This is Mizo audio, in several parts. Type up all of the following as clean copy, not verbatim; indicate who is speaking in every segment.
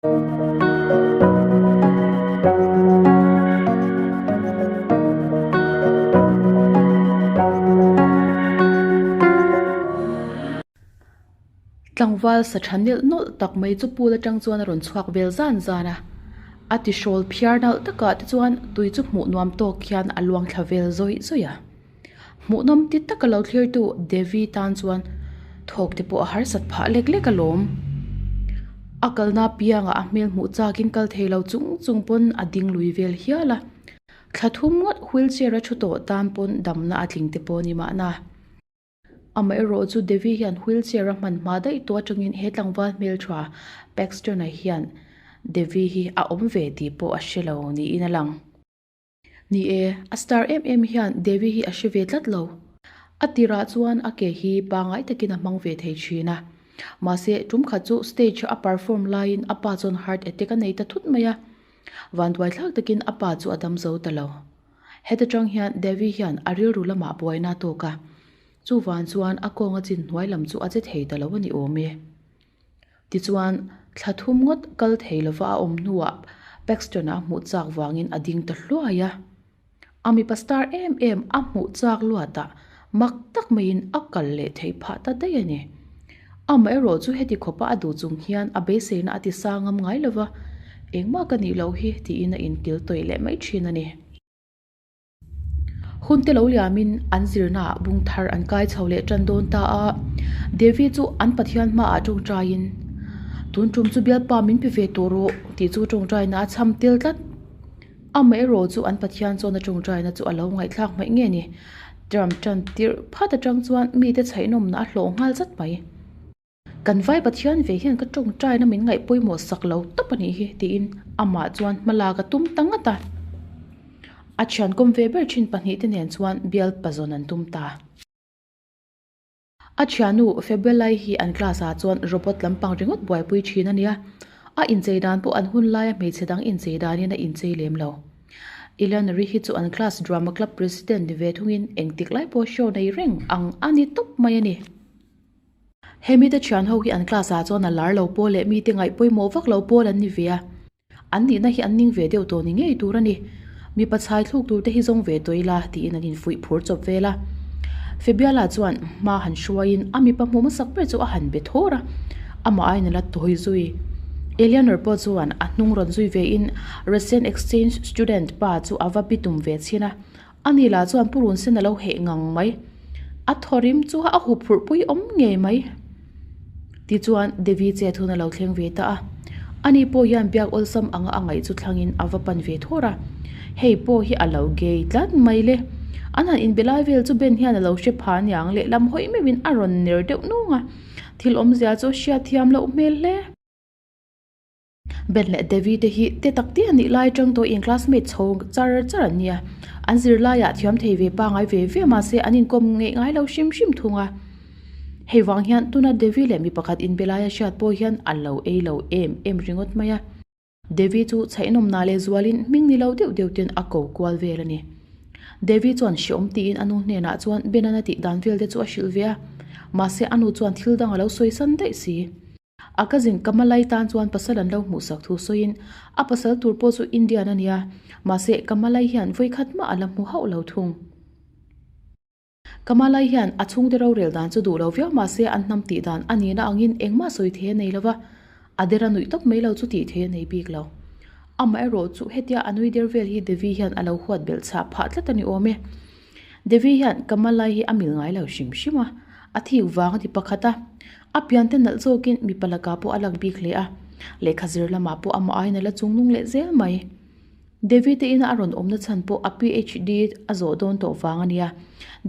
Speaker 1: Tlangval sa tha nilh nawlh tak mai chu pool atang chuan a rawn chhuak vel zan zan a, a ti hrawl phiar nalh takah te chuan tui chu hmuh nuam tawk hian a luang thla vel zawih zawih a. Hmuhnawm ti taka lo thlirtu Devi tan chuan thawk te pawh a harsat phah lek lek alawm. A kalna piangah a hmel hmuh chakin kal thei lo chung chung pawn a ding lui vel hial a. Thla thum ngawt wheelchair a thu tawh tan pawn damna a tling te pawh ni mahna. Amaherawh chu Devi hian wheelchair a hman hma daih tawh atangin he tlangval hmeltha Paxton-a hian Devi hi a awm ve tih pawh a hre lo niin a lang. Ni e, a star em em hian Devi hi a hre ve tlat lo. A tirah chuan a ke hi pangngai takin a hmang ve thei thin a. Mahse, tum khat chu stage a perform laiin a pa chuan heart attack a nei ta thut mai a. Vanduai thlak takin a pa chu a dam zo ta lo. Heta tang hian Devi hian a rilru lamah buaina a tawk a. Chuvan chuan a kawnga chin hnuai lam chu a che thei ta lo a ni awm e. Tichuan, thla thum ngawt kal thei lova a awm hnuah Paxton-a a hmuh chak vangin a ding ta hluai a. A mipa star em em a hmuh chak luatah mak tak maiin a kal leh theih phah ta daih a ni. Amaherawh chu heti khawpa a duh chung hian a beiseina a ti sang ngam ngai lova, engmah ka nih loh hi tiin a inkil tawih leh mai thin a ni. Hun te lo liamin an zirnaah bung thar an kai chho leh tan dawn ta a, Devi chu an Pathian hmaah tawngtaiin, Tun tum chu bialpa min pe ve tawh rawh tih chu tawngtaina a chham tel tlat. Amaherawh chu an Pathian chuan a tawngtaina chu a lo ngaihthlak hmaih nge ni? Term tan tirh phat atang chuan mite chhaihnawmna a hlawh nghal zat mai. Kan vai Pathian ve hian ka tawngtaina min ngaih pawimawh sak lo tawp a nih hi tiin amah chuan hma lak a tum ta ngat a. A thian kawm ve ber thin pahnihte nen chuan bial pazawn an tum ta. A thiannu February hi an class ah chuan robot lampang ringawt buaipui thin a nia. A inchei dan pawh an hun laia hmeichhe dang inchei danin a inchei lem lo. Eleanor-i hi chu an class drama club president ni ve thungin engtik lai pawh show nei reng ang a ni tawp mai a ni. He mite thian ho hi an class ah chuan a lar lo pawl leh mite ngaih pawimawh vak lo pawl an ni ve a, an nihna hi an ning ve deuh tawh ni ngei tur a ni. Mipa chhai thluk tur te hi zawng ve tawh ila tiin an infuih phur chawp vel a. Febiala chuan hma han hruaiin a mipa hmuh hmasak ber chu a han be thawr a, amah aiin a la tawi zui. Eleanor pawh chuan a hnung rawn zui ve in Russian exchange student pa chu a va bitum ve chhin a, Ani lah chuan Pu Runsen a lo heh ngang mai. A thawrim chu a hup phurh pui awm ngei mai. Tichuan Devi chet hun a lo thleng ve ta a. Ani pawh hian biak awlsam anga a ngaih chu thlangin a va pan ve thawr a. Hei pawh hi a lo gei tlat mai le. An han inbe lai vel chu Ben hian a lo hre pha aniang lehlam hawi meuhin a rawn ner deuh nung a. Thil awmzia chu a hriatthiam loh hmel hle. Ben leh Devi te hi te tak te a nih lai atang tawh in classmate chho char char an nia. An zirlaiah thiam thei ve pangai ve ve mahse an inkawm ngeih ngai lo hrim hrim thung a. Hei vang hian tuna Devi leh mi pakhat inbe laia hriat pawh hian a lo ei lo em em ringawt mai a. Devi chu chhaihnawmna leh zualin hming ni lo deuh deuh ten a ko kual vel a ni. Devi chuan hreawm tiin a nu hnenah chuan Ben-an a tih dan vel te chu a hrilh ve a. Mahse a nu chuan thil dang a lo sawi san daih si. A cousin Kamalai tan chuan pasal an lo hmuhsak thu sawiin a pasal tur pawh chu Indian a nia, mahse Kamalai hian vawikhat mah a la hmu hauh lo thung. Kamalai hian a chhungte rorel dan chu duh lo viau mahse an hnam tih dan a nihna angin engmah sawi thei a nei lova, a der a nuih tawp mai lo chu tih thei a nei bik lo. Amaherawh chu hetia a nui der vel hi Devi hian a lo huat belh chhah phah tlat a ni awm e. Devi hian Kamalai hi a mil ngai lo hrim hrim a, a thik vang a ti pakhat a. A piante nalh zawkin mipa lakah pawh a lak bik hle a, lehkha zir lamah pawh amah aiin a la chung nung leh zel mai. Devi te ina a rawn awmna chhan pawh a PhD a zawh dawn tawh vang a nia.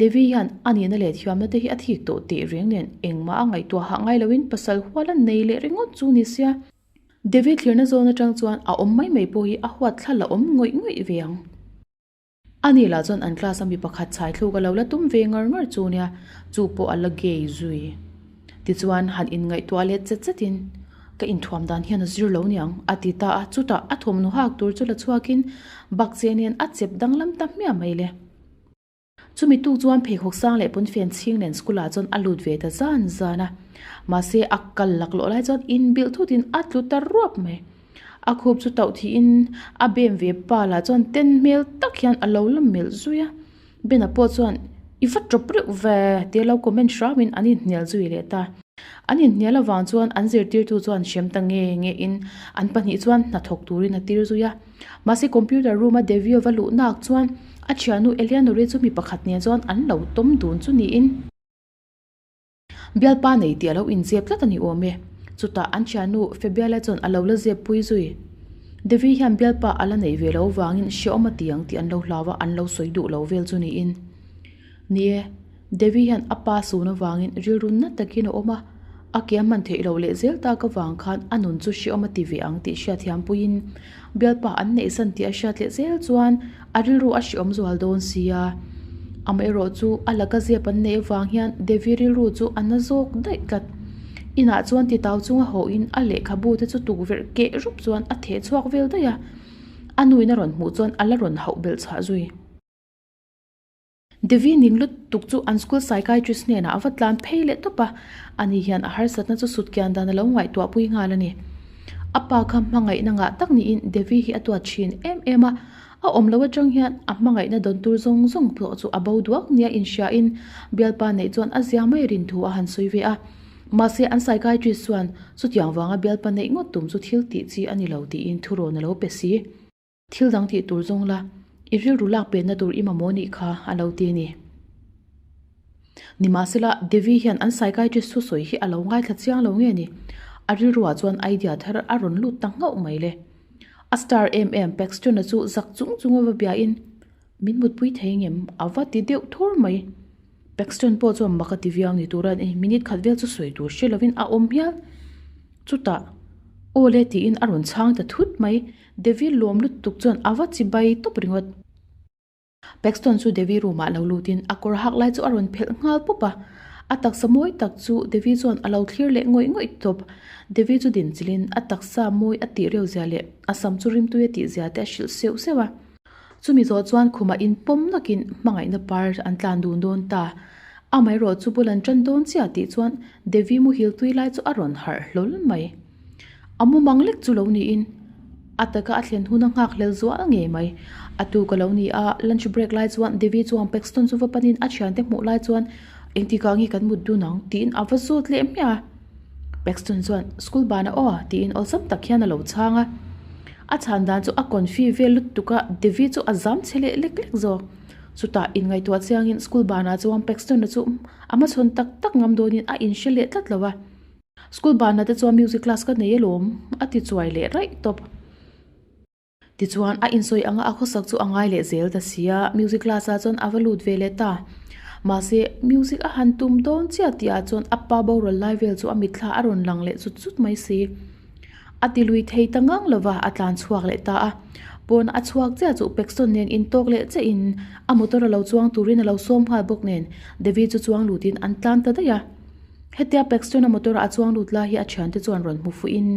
Speaker 1: Devi hian a nihna leh thiamna te hi a thik tawh teh reng nen engmah a ngaihtuah hah ngai loin pasal hual a nei leh ringawt chu ni sia. Devi thlirna zawn atang chuan a awm mai mai pawh hi a huat thla la awm ngawih ngawih ve ang. Ani lah chuan an class a mi pakhat chhai thluk a lo la tum ve ngar ngar chu nia, chu pawh a la gay zui. Tichuan han inngaihtuah let chet chetin, Ka inthuam dan hian a zir lo niang, a ti ta a, chutah a thawmhnaw hak tur chu la chhuakin bakcheh nen a chep danglam ta hmiah mai le. Chumi tuk chuan pheikhawk sang leh pawnfen chhing nen school ah chuan a lut ve ta zan zan a, mahse a kal laklawh lai chuan inbilh thutin a tlu ta ruap mai. A khup chu tauh thiin a bem ve pa lah chuan ten hmel tak hian a lo la melh zui a. Bena pawh chuan, I va tawp reuh ve tia lo comment hramin an inhnial zui leh ta. An inhnial avang chuan an zirtirtu chuan hrem ta nge nge in an pahnih chuan hnathawk turin a tir zui a. Mahse computer room a Devio va luh nak chuan a thiannu Eleanor-i chu mi pakhat nen chuan an lo tawm dun chu niin. Bialpa nei tih a lo inzep tlat a ni awm e. Chutah an thiannu Fabiala chuan a lo la zep pui zui. Devi hian bialpa a la neih ve lo vangin hrehawm a ti ang tih an lo hlau a, an lo sawi duh lo vel chu niin. Ni e, Devi hian a pa sun avangin rilru na takin a awm a, a ke a hman theih loh leh zel tak avang khan a nun chu hrehawm a ti ve ang tih hriatthiam puiin bialpa an neihsan tih a hriat leh zel chuan a rilru a hrehawm zual dawn sia. Amaherawh chu a laka zep an neih avang hian Devi rilru chu a na zawk daih tlat. Inah chuan titau chunga hawhin a lehkhabu te chu tukverh keh rup chuan a theh chhuak vel daih a, a nuin a rawn hmuh chuan a la rawn hauh belh chhuah zui. Devi ning lutuk chu an school psychiatrist hnenah a va tlan phei leh tawp a, ani hian a harsatna chu sut kian dan a lo ngaihtuah pui nghal a ni. A pa kha hmangaihna ngah tak niin Devi hi a tuat thin em em a, a awm lo atang hian a hmangaihna dawn tur zawng zawng pawh chu a bo duak nia inhriain bialpa neih chuan a zia mai rin thu a han sawi ve a. Mahse an psychiatrist chuan chutiang vanga bialpa neih ngawt tum chu thil tih chi a ni lo tiin thurawn a lo pe si. Thil dang tih tur zawng la, i rilru lak penna tur i mamawh nih kha a lo ti a ni. Nimahsela, Devi hian an psychiatrist thusawi hi a lo ngaithla chiang lo nge ni? A rilruah chuan idea thar a rawn lut ta nghauh mai le. A star em em Paxton-a chu zak chung chunga va biain, Min mutpui thei ngem? a va ti deuh thur mai. Paxton pawh chuan mak a ti viau ni tura ni, minute khat vel chu sawi tur hre lovin a awm hial. Chutah, Aw le tiin a rawn chhang ta thut mai. Devi lawm lutuk chuan a va chi bai tawp ringawt. Paxton chu Devi room ah lo lutin a kawr hak lai chu a rawn phelh nghal pawp a. A taksa mawi tak chu Devi chuan a lo thlir leh ngawih ngawih tawp. Devi chu din chilhin a taksa mawi a tih reuh zia leh a sam chu rimtui a tih zia te a hrilh seuh seuh a. Chumi zawh chuan khumah inpawm nakin hmangaihna par an tlan dun dawn ta. Amaherawh chu bul an tan dawn chiah tih chuan Devi muhil tui lai chu a rawn harh hlawl mai. A mumang lek chu lo niin a taka a thlen hun a nghak hlel zual ngei mai. A tu ka lo ni a, lunch break lai chuan Devi chuan Paxton chu va panin a thiante hmuh lai chuan engtikah nge kan mut dun ang tiin a va zawt leh hmiah a. Paxton chuan school banah aw tiin awlsam tak hian a lo chhang a. A chhan dan chu a confi vel lutuk a, Devi chu a zam chhe leh lek lek zawk. Chutah inngaihtuah chiangin school banah chuan Paxton-a chu a hmachhawn tak tak ngam dawnin a inhre leh tlat lo a. School banah te chuan music class ka nei alawm a ti chuai leh raih tawp. Tichuan a insawi anga a khawsak chu a ngai leh zel ta sia, music class ah chuan a va lut ve leh ta. Mahse music a han tum dawn chiah tih ah chuan a pa boral lai vel chu a mitthla a rawn lang leh zut zut mai si. A ti lui thei ta ngang lova a tlan chhuak leh ta a. Pawn a chhuak chiah chu Paxton nen intawk leh chiah in a motor a lo chuang turin a lo sawm nghal bawk nen Devi chu chuang lut in an tlan ta daih a. Hetia Paxton-a motor a chuang lut lai hi a thiante chuan rawn hmu fuhin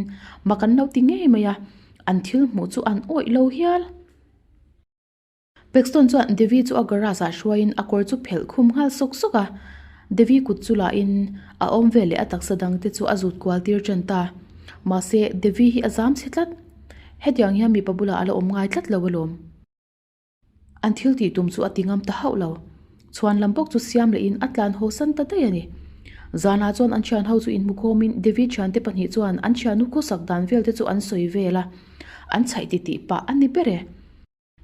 Speaker 1: mak an lo ti ngei mai a, an thil hmuh chu an awih lo hial. Paxton chuan Devi chu a garage ah hruaiin a kawr chu phelh khum nghal sawk sawk a, Devi kut chu lahin a awm vel leh a taksa dangte chu a zut kual tir tan ta. Mahse, Devi hi a zam chhe tlat. Hetiang hian mipa bulah a la awm ngai tlat lo alawm. An thil tih tum chu a ti ngam ta hauh lo. Chhuan lam bawk chu siam lehin a tlan haw san ta daih a ni. Zanah chuan an thian ho chu inhmukhawmin Devi thiante pahnih chuan an thiannu khawsak dan vel te chu an sawi vel a, an chhaih ti tih pah a ni ber e.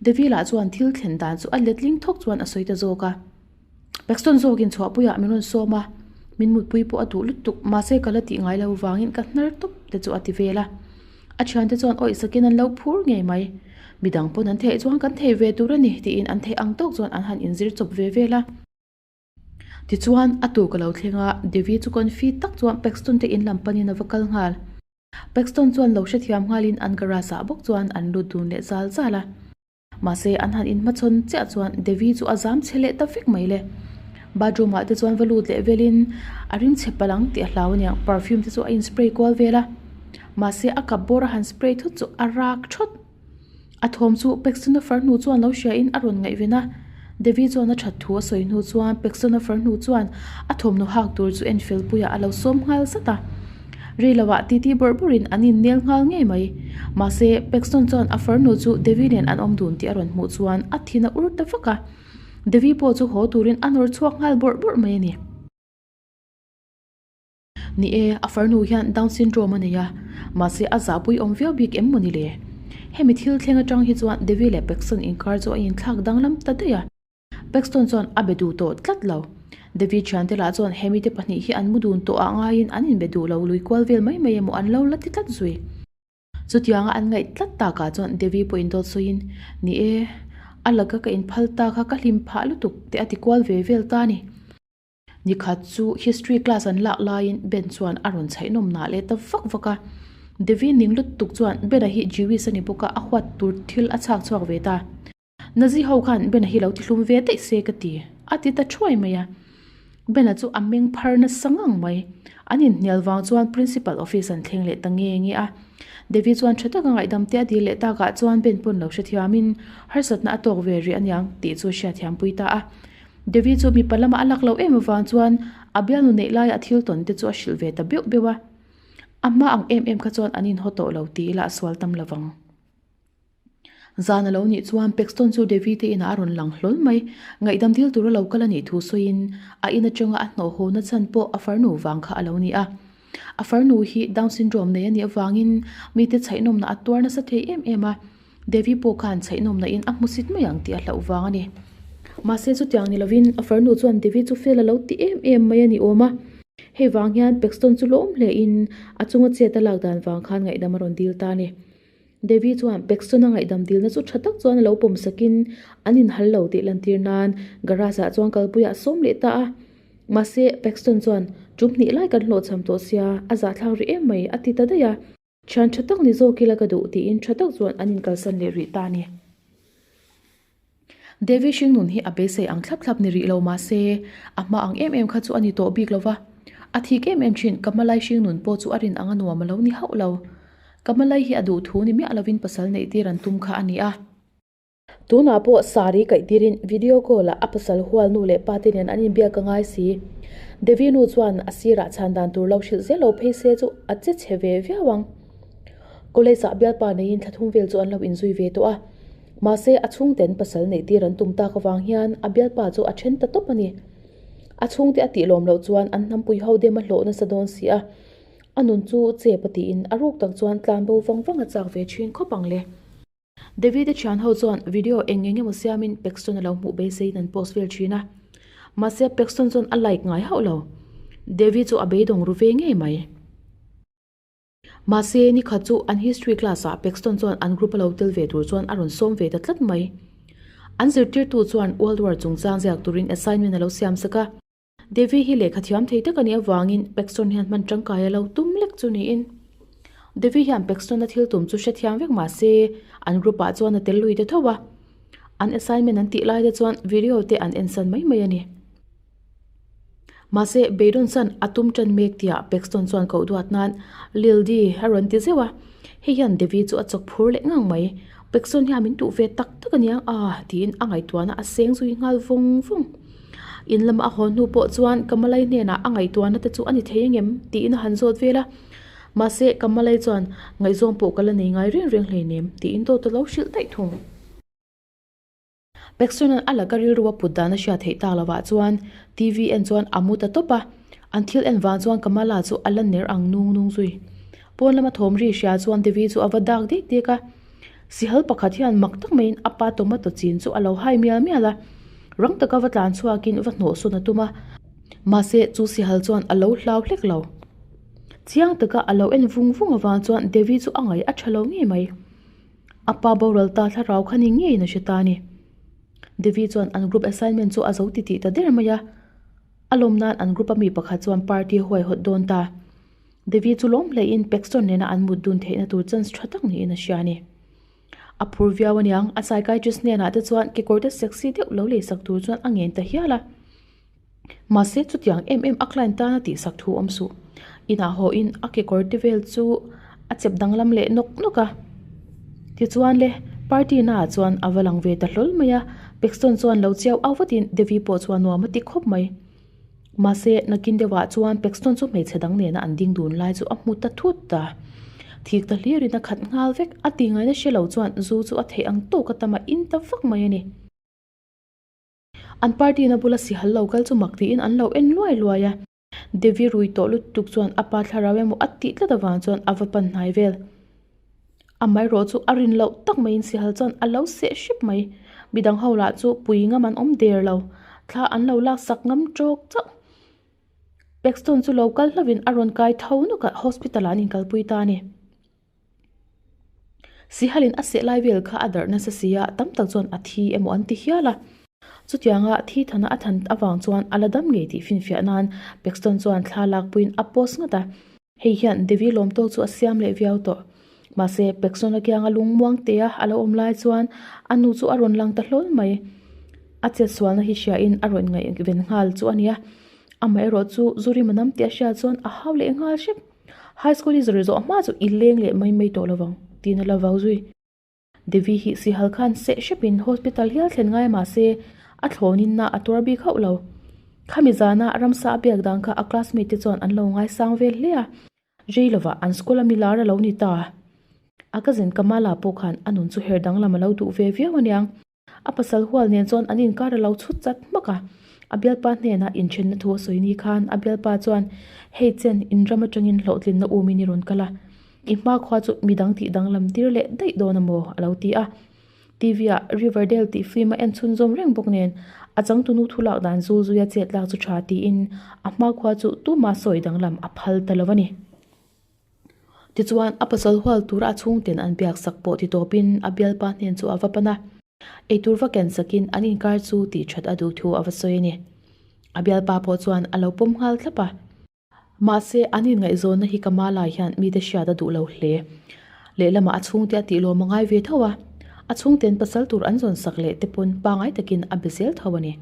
Speaker 1: Devi lah chuan thil thlen dan chu a letling thawk chuan a sawi ta zawk a. Paxton zawkin chhuahpuiah min rawn sawm a, min mutpui pawh a duh lutuk, mahse ka la tih ngai lo vangin ka hnar tawp te chu a ti vel a. A thiante chuan awih sakin an lo phur ngei mai. Midang pawn an theih chuan kan thei ve tur a ni tiin an theih ang tawk chuan an han inzir chawp ve vel a. Tichuan a tur ka lo thleng a, Devi chu confi tak chuan Paxton te in lam panin a va kal nghal. Paxton chuan lo hrethiam nghalin an garage ah bawk chuan an lut dun leh zal zal a. Mahse, an han inhmachhawn chiah chuan Devi chu a zam chhe leh ta vek mai le. Bathroom ah te chuan va lut leh velin a rim chhe palh ang tih a hlau aniang, perfume te chu a in spray kual vel a. Mahse, a kap bawr a han spray thut chu a rak thawt. A thawm chu Paxton-a farnu chuan lo hria in a rawn ngaihven a. Devi chuan a that thu a sawi hnu chuan Paxton-a farnu chuan a thawmhnaw hak tur chu en fel puiah a lo sawm nghal zat a. Rei lovah titi bawrh bawrhin an innel nghal ngei mai. Mahse, Paxton chuan a farnu chu Devi nen an awm dun tih a rawn hmuh chuan a thin a ur ta vak a. Devi pawh chu haw turin a nawr chhuak nghal bawrh bawrh mai a ni. Ni e, a farnu hian Down syndrome a nei a, mahse a zahpui awm viau bik em mawni le? Hemi thil thleng atang hi chuan Devi leh Paxton inkar chu a inthlak danglam ta daih a. Paxton chuan a be duh tawh tlat lo. Devi thiante lah chuan hemi te pahnih hi an mu dun tawh ah ngaiin an inbe duh lo lui kual vel mai mai emaw an lo la ti tlat zui. Chutianga an ngaih tlat takah chuan Devi pawhin dawt sawiin, Ni e, a laka ka inphal ta kha ka hlim phah lutuk tih a ti kual ve vel ta a ni. Nikhat chu history class an lak laiin Ben chuan a rawn chhaihnawm nah leh ta vak vak a. Devi ning lutuk chuan Ben-a hi Jewish a ni bawk a, a huat tur thil a chhak chhuak ve ta. Nazi ho khan Ben-a hi lo tihlum ve daih se ka ti, a ti ta thuai mai a. Ben-a chu a meng phar nasa ngang mai. An inhnial vang chuan principal office an thleng leh ta nge nge a. Devi chuan tha taka ngaihdam te a dil leh takah chuan Ben pawn lo hrethiamin harsatna a tawk ve rih aniang tih chu hriatthiampui ta a. Devi chu mipa lama a lak loh em avang chuan a bialnu neih laia a thil tawn te chu a hrilh ve ta beuh beuh a. A hma ang em em kha chuan an inhaw tawh lo ti ila a sual tam lo vang. Zan a lo nih chuan Paxton chu Devi te inah a rawn lang hlawl mai. Ngaihdam dil tura lo kal a nih thu sawiin a in atanga a hnawh haw na chhan pawh a farnu vang kha a lo ni a. A farnu hi Down syndrome nei a nih avangin mite chhaihnawmna a tuar nasa thei em em a. Devi pawh khan chhaihnawmna in a hmusit mai ang tih a hlauh vang a ni. Mahse chutiang ni lovin a farnu chuan Devi chu fel a lo ti em em mai a ni awm a. Hei vang hian Paxton chu lawm hle in a chunga chet a lak dan vang khan ngaihdam a rawn dil ta a ni. Devi chuan Paxton a ngaihdam dilna chu tha tak chuan a lo pawm sakin an inhal lo tih lantir nan garage ah chuan kalpuiah a sawm leh ta a. Mahse Paxton chuan tum hnih lai kan hlawhchham tawh sia a zahthlak rih em mai a ti ta daih a. Thian tha tak ni zawk ila ka duh tiin tha tak chuan an inkalsan leh rih ta a ni. Devi hringnun hi a beisei ang thlap thlap ni rih lo mahse a hma ang em em kha chu a ni tawh bik lo va. A thik em em thin Kamalai hringnun pawh chu a rin ang a nuam a lo ni hauh lo. Kamalai hi a duh thu ni miah lovin pasal neih tir an tum kha a ni a. Tunah pawh saree kaih tirin video call ah a pasal hual nu leh pa te nen an inbiak a ngai si. Devi nu chuan a sirah chhan dan tur lo hrilh zel lo phei se chu a che chhe ve viau ang. College ah bialpa neiin thla thum vel chu an lo inzui ve tawh a. Mahse a chhungten pasal neih tir an tum tak avang hian a bialpa chu a then ta tawp a ni. A chhungte a tih lawm loh chuan an hnampui ho dem a hlawh nasa dawn si a. A nun chu chep a tiin a ruk tak chuan tlan bo vang vang a chak ve thin khawp ang le. David-a thian ho chuan video eng eng emaw siamin Paxton a lo hmuh beiseiin an post vel thin a. Mahse Paxton chuan a like ngai hauh lo. David chu a beidawng ru ve ngei mai. Mahse nikhat chu an history class ah Paxton chuan an group a lo tel ve tur chuan a rawn sawm ve ta tlat mai. An zirtirtu chuan World War chungchang ziak turin assignment a lo siam sak a. Devi hi lehkha thiam thei tak a nih avangin Paxton hian hman tangkai a lo tum lek chu niin. Devi hian Paxton-a thil tum chu hrethiam vek mah se an group ah chuan a tel lui ta tho a. An assignment an tih lai te chuan video te an ensan mai mai a ni. Mahse beidawn san a tum tan mek tihah Paxton chuan koh duat nan Lil Dee a rawn ti zeuh a. Hei hian Devi chu a chawk phur leh ngang mai. Paxton hian min duh ve tak tak a nia a tiin a ngaihtuahna a seng zui nghal vawng vawng. In lama a haw hnu pawh chuan Kamalai hnenah a ngaihtuahna te chu a ni thei angem tiin a han zawt vel a. Mahse Kamalai chuan ngaihzawng pawh ka la nei ngai reng reng hleinem tiin dawt a lo hrilh daih thung. Paxton-a'n a laka rilru a put dan a hriat theih tak lovah chuan TV en chuan a mu ta tawp a. An thil en vang chuan Kamala chu a la ner ang nung nung zui. Pawn lama thawm ri hria chuan Devi chu a va dak dek dek a. Sihal pakhat hian mak tak maiin a pa tomato chin chu a lo hai mial mial a. Rang taka va tlan chhuakin va hnawh sawn a tum a. Mahse chu sihal chuan a lo hlau hlek lo. Chiang taka a lo en vung vung avang chuan Devi chu a ngaih a tha lo ngei mai. A pa boral ta thlarau kha ni ngeiin a hre ta a ni. Devi chuan an group assignment chu a zo titih ta der mai a. A lawm nan an group a mi pakhat chuan party a huaihawt dawn ta. Devi chu lawm hleiin Paxton nena an mut dun theihna tur chance tha tak niin a hria a ni. A phur viau aniang, a psychiatrist hnenah te chuan kekawrte sexy deuh lo leisak tur chuan a ngen ta hial a. Mahse chutiang em em a client tana tihsak thu awm suh. Inah haw in a kekawr te vel chu a chep danglam leh nawk nawk a. Tichuan le, party naah chuan a va lang ve ta hlawl mai a, Paxton chuan lo chiau au vatin Devi pawh chuan nuam a ti khawp mai. Mahse, nakin deuhah chuan Paxton chu hmeichhe dang nena an ding dun lai chu a hmu ta thut a. Thik ta hlirin a khat nghal vek. A ti ngaina hre lo chuan zu chu a theih ang tawk a tam a in ta vak mai a ni. An party na bula sihal lo kal chu mak tiin an lo en luai luai a. Devi rui tawh lutuk chuan a pa thlarau emaw a tih tlat avang chuan a va pan hnai vel. Amaherawh chu a rin loh tak maiin sihal chuan a lo seh hrep mai. Midang ho lah chu pui ngam an awm der lo. Thla an lo lak sak ngam tawk chauh. Paxton chu lo kal hlauhin a rawn kai tho nawk a, hospital ah an inkalpui ta a ni. Sihalin a seh lai vel kha a darh nasa si a, tam tak chuan a thi emaw an ti hial a. Chutianga thi thana a than avang chuan a la dam ngei tih finfiah nan Paxton chuan thla lakpuiin a post nghat a. Hei hian Devi lawm tawk chu a siam leh viau tawh. Mahse, Paxton a kianga lungmuang te a a lo awm lai chuan a nu chu a rawn lang ta hlawl mai. A chetsualna hi hriain a rawn ngaihven nghal chu a nia. Amaherawh chu Zurima nam tih a hriat chuan a hau leh nghal hrep. High school i zir zawh hma chu i leng leh mai mai tawh lovang tiin a la vau zui. Devi hi sihal khan seh hrepin hospital hial thlen ngai mahse a thlawnin na a tuar bik hauh lo. Khami zana ramsa a biak dan kha a classmate te chuan an lo ngaisang vel hle a, rei lovah an school a milar a lo ni ta. A cousin Kamala pawh khan a nun chu her danglam a lo duh ve viau aniang. A pasal hual nen chuan an inkar a lo chhut chat hmak a, a bialpa hnenah inthenna thu a sawi ni khan a bialpa chuan, Hei chen, in ram atangin hlawhtlinna umin i rawn kal a, i hmakhua chu midang tih danglam tir leh daih dawn a maw? a lo ti a. TV ah Riverdale tih film a en chhunzawm reng bawk nen a changtunu thu lak dan zul zuia chet lak chu tha tiin a hmakhua chu tuma sawi danglam a phal ta lo a ni. Tichuan, a pasal hual tura a chhungten an biak sak pawh ti tawpin a bialpa hnen chu a va pan a. Eitur va ken sakin an inkar chu tih that a duh thu a va sawi a ni. A bialpa pawh chuan a lo pawm nghal thlap a. Mahse, an inngaihzawnna hi Kamala hian mite hriat a duh lo hle. Lehlamah a chhungte a tih lawm a ngai ve tho a. A chhungten pasal tur an zawn sak leh te pawn pangai takin a be zel tho a ni.